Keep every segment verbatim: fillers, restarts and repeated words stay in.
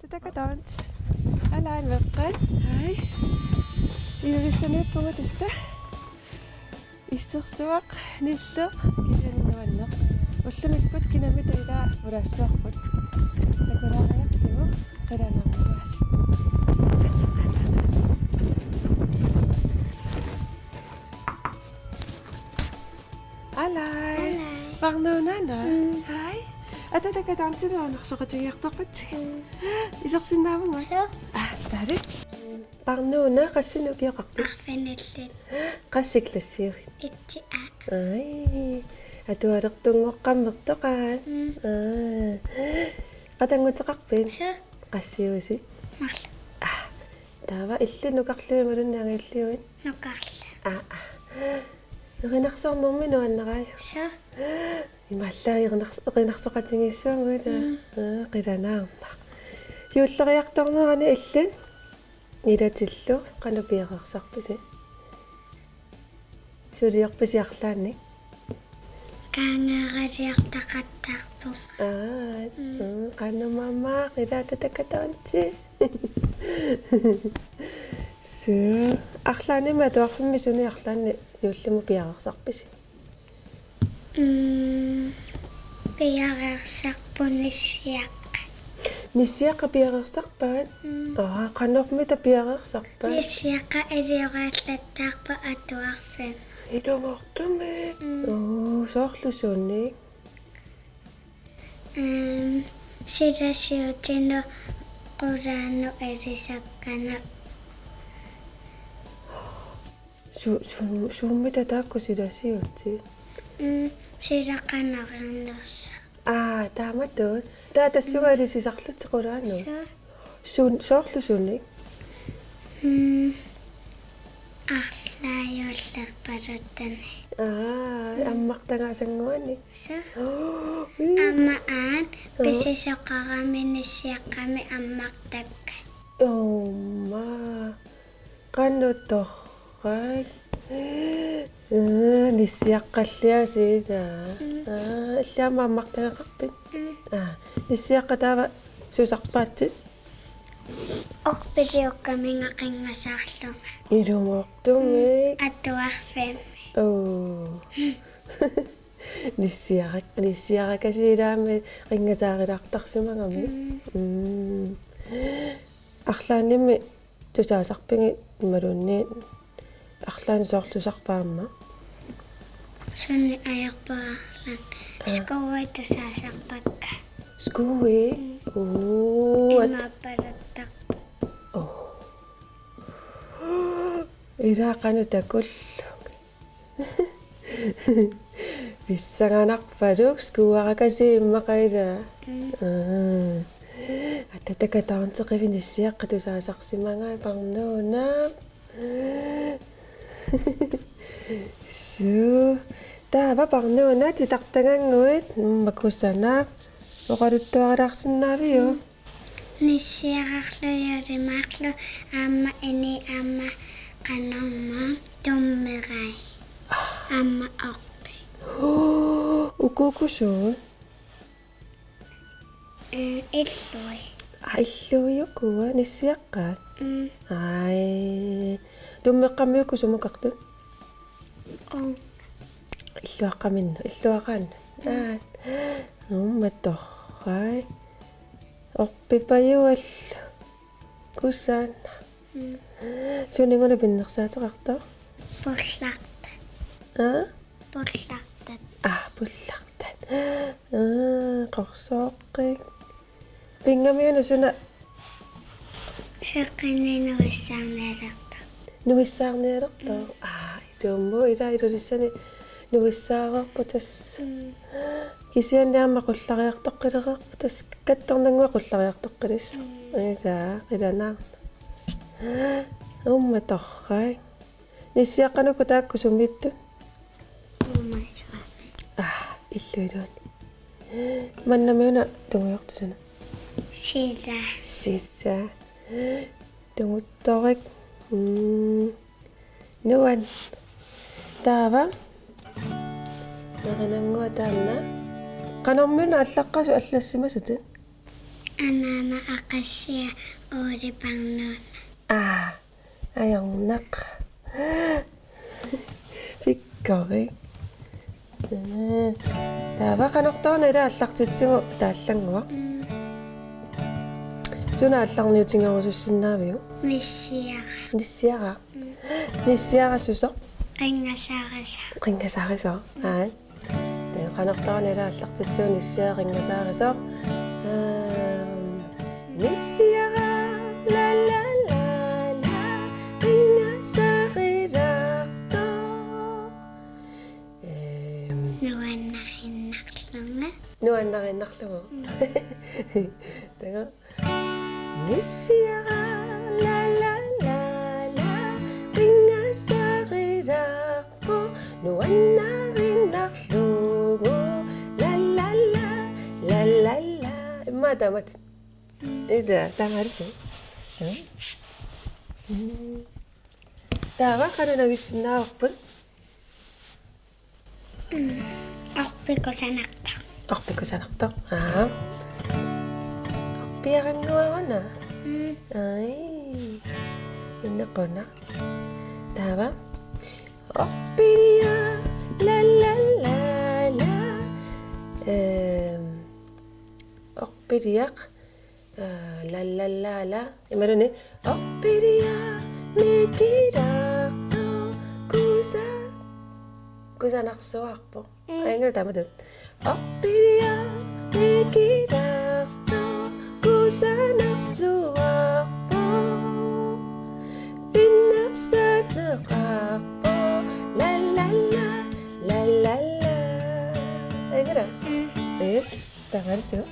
Takatons. Alai meqqat. Hej. Ilulissaniippugut tassa. Issersuaq, nilleq, kisianni nuanneq. Ullumikkut kinamita ila pulaassuarput. Takulaariartigu qilanaarniaasut. Alai. Alai. Parnuuna? Mm. Hej. Ata Takatonsilu nunarsuaqatigiartorpassi. Mm. Isersinnaavugut? Suu. Ah, taali. Parnuuna, qassinik ukioqarpit? Arfinillit. Qassi klassiuit? Itsi A. Ai. Atualertunngoqqammertoqaat. Mm. Aa. Qatannguteqarpit? Suu. Qassiuisi? Marluk. Ah. Taava illit nukarliuit imaluunniit angajulliuit? Nukarliuit. Aa, aa. Erinarsornermi nuannaraajuk? Suu. Imaallaat erinars-, erinarsoqatigiissuugut ila. Mm. Aa, qilanaarnaq. Juulleriartornerani illit ilatillu qanoq piareersarpisi? Suliorpisi arlaannik? Kaangeeraliartaqattaarpunga. Aa, mm, mm, qanoq mamaaq ila Ata Takatonsi. Suu, arlaannimi atuarfimmi suni arlaannik juullimut piareersarpisi? Mm, piareersarpunga nissiaqqat. Nissiaqqat piareersarpaat? Mm. Aa, qanormita piareersarpaat? Nissiaqqat ilioraallattaarput atuarfimmi. Ilumoortumik? Mm. Uu, soorlu sunik? Ehm, silasiutinut qulaanut ilisakkanut. Su-, su-, suummita taakku silasiutit? Mm, silaqanarnersa. Aa, taamatut. Taava tassunga, mm, ilisisarlutit qulaanut? Suu. Sun-, soorlu sunik? Mm, arlaat juullerpaluttuni. Aa, mm, ammartagaasannguanik? Suu. Uu. Aamma aat, aa, pisisoqarami nissiaqqami ammartakkat. Uuma. Qanoq torrak. Ee, nissiaqqalliaasiit ila. Mm. Aa, illit aamma ammartagaqarpit? Mm. Aa, nissiaqqat taava suusarpaatsit? Orpiliukkaminga qinngasaarlunga. Ilumoortumik? Mm, atuarfimmi. Uu. Nissiarak-, nissiarakasiit ilaammi qinngasaarilaartarsimagami. Mm. Mm. Arlaannimi tusaasarpigit imaluunniit arlaannik soorlu tusarpa aamma? Suni ajorpara arlaannik. Aa. Skuui tusaasarpakka. Skuui? Mm. Uu, at-, imaappaluttaq. Oo. Ila qanoq takullugit. Pissanganarpaluk skuuarakasiit immaqa ila. Mm. Aa. Ata Takatonsi qiviarsiaqqat tusaasarsimagai parnuuna. Suu. Taava parnuuna titartagannguit, mm, makusana. Oqaluttuarilaarsinnaaviuk? Mm. Nissiararlu juulimaarlu aamma ini aamma qanormaa tummerai. Aamma orpi. Ukuuku suut? Mm, illui. Aa, illui ukua nissiaqqat? Mm. Ai. Tummeqqammiuku sumukartut? Qung. Illuaqqaminnut, illuaqaannut. Mm. Aa. Uumma torrak. Orpipajuallu. Kusanaq. Mm. Suninnguna pinnersaateqartoq? Pullartat. Aa? Pullartat. Aa, pullartat. Aa, qorsooqqik. Pinngamiuna suna? Seqqinni nuissaarnialertoq. Nuissaarnialertoq? Mm. Aa, ilummut ila Ilulissani nuissaareerpoq tassa. Mm. Kisianni aamma qullariartoqqilereerpoq tassa, kattornannguaq qullariartoqqilissaq. Mm. Ila, qilanaarnaq. Uumma torrak. Nissiaqqat uku taakku sumiittut? Uumma ilua. Aa, illuiluunniit. Mannamiuna tungujortoq suna? Sila. Sila. Tunguttorik. Mm. Nuann. Taava. Erinannguaq taanna. Qanormiuna allaqqasut allassimasut? Anaana aqassia Ole Parnuuna. Aa, ajornaq. Pikkorik. Taava qanortoq una ila aallartitsigu taallannguaq? Mm. Suna aallarniutigerusussinnaaviuk? Nissiara. Nissiara. Mm. Nissiara susoq? Qinngasarisoq. Qinngasarisoq. Mm. Aa. Taava qanortoq una ila aallartitsigu nissiara qinngasarisoq? Aam, nissiara, la, la, la, la, qinngasarilaartoq. Ehm. Nuannariinnarlugu. Nuannariinnarlugu. Mm. Taava. Nissiara, la, la, la, la, qinngasarilaarpoq, nuannariinnarlugu, la, la, la, la, la, la. Immaqa taamatut. Mm. Ila, taamaallutik. Mm. Mm. Taava qanoq nagissinnaavarput? Mm. Orpik kusanartoq. Orpik kusanartoq. Aa. Orpiarannguaruna. Mm. Ai. Innequna. Taava. Orpiliaq, la, la, la, la. Ehm. Orpiliaq. Aa, la, la, la, la. Imaluunniit. Orpiliaq mikilaartoq kusa-, kusanarsuarpoq. Mm. Aajuna taamatut. Orpiliaq mikilaartoq kusanarsuarpoq. Pinnersaateqarpoq. La, la, la, la, la, la. Aajuna? Mm. Yes, taamatut.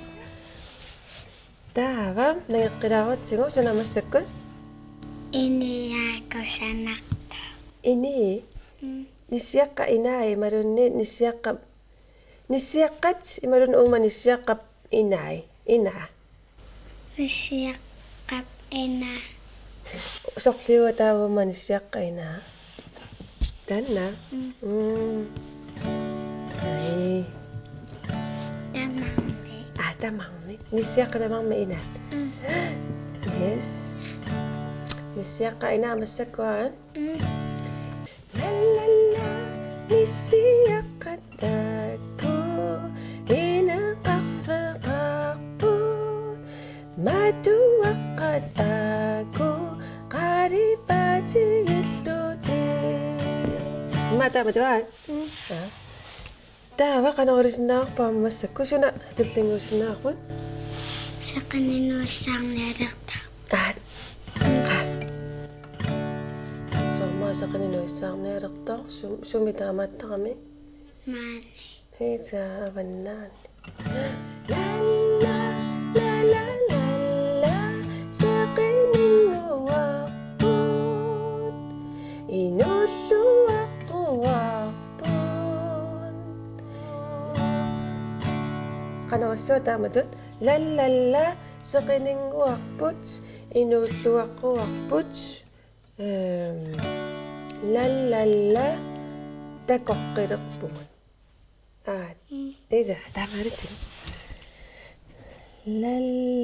Taava, nangeqqilaarutsigu, suna massakkut? Iniaa kusanartoq. Inii? Mm. Nissiaqqap inaa imaluunniit nissiaqqap, nissiaqqat imaluunniit uuma nissiaqqap inai, inaa? Nissiaqqap inaa. Sorliua taava uuma nissiaqqap inaa? Taanna? Mm. Mm. Ai. Tamarmik. Aa, tamarmik. Nissiaqqap tamarmik inaa. Mm. Yes. Nissiaqqap inaa massakkut, aa? Mm. La, la, la, nissiaqqat taakku ineqarfeqarput. Matuaqqat taakku qalipaatigillutik. Immaqa taamatut, aa? Mm. Aa. Taava qanoq ilisinnaavarput aamma massakkut, suna tullinnguussinnaavarput? Seqineq nuissaarnialertoq. Aa. Qaa. Soormi seqineq nuissaarnialertoq, sum-, sumi taamaattarami? Maani. Ita avannaani. La, la, la, la, la, la, seqinnguarput, inuulluaqquarput. Qanoq issuaq taamatut? La, la, la, seqinnguarput, inuulluaqquarput. Ehm, la, la, la, takoqqilerpugut. Aa, mm. Ila, taamaallutik. La,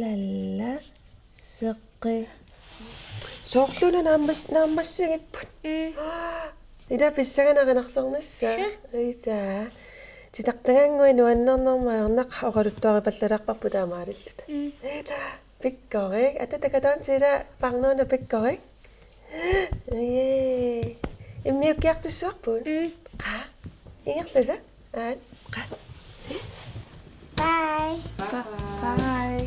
la, la, seqqi. Soorluuna naammas-, naammassigipput. Mm. Ila pissanganaq erinarsornissaa. Suu. Ila. Titartagannguaq nuannernermut ajornaq oqaluttuaripallalaarparput taamaalilluta. Mm. Ila. Pikkorik. Ata takataanti ila Parnuuna pikkorik. Ee. Immiukkiartussuarput? Mm. Qaa. Ingerlasa? Aat. Qaa. Bye. Bye. Bye.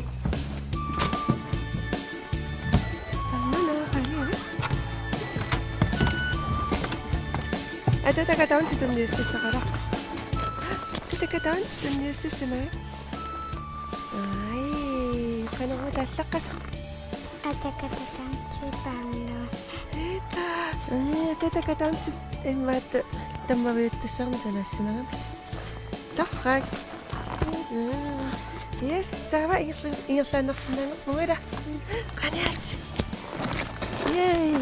Parnuuna, qaa. Ata takataanti tunniussassaqalaaq. Ata takataanti tunniussassama. Ai, qanormi taallaqqasoq? Ata takataanti Parnuuna. Ita. Ee, ata takataanti immaqa tammaviuttussarni sanassimagami. Torrak. Ee. Yes, taava ingerla-, ingerlaannarsinnaanerpugut ila. Qaniaat. Yay.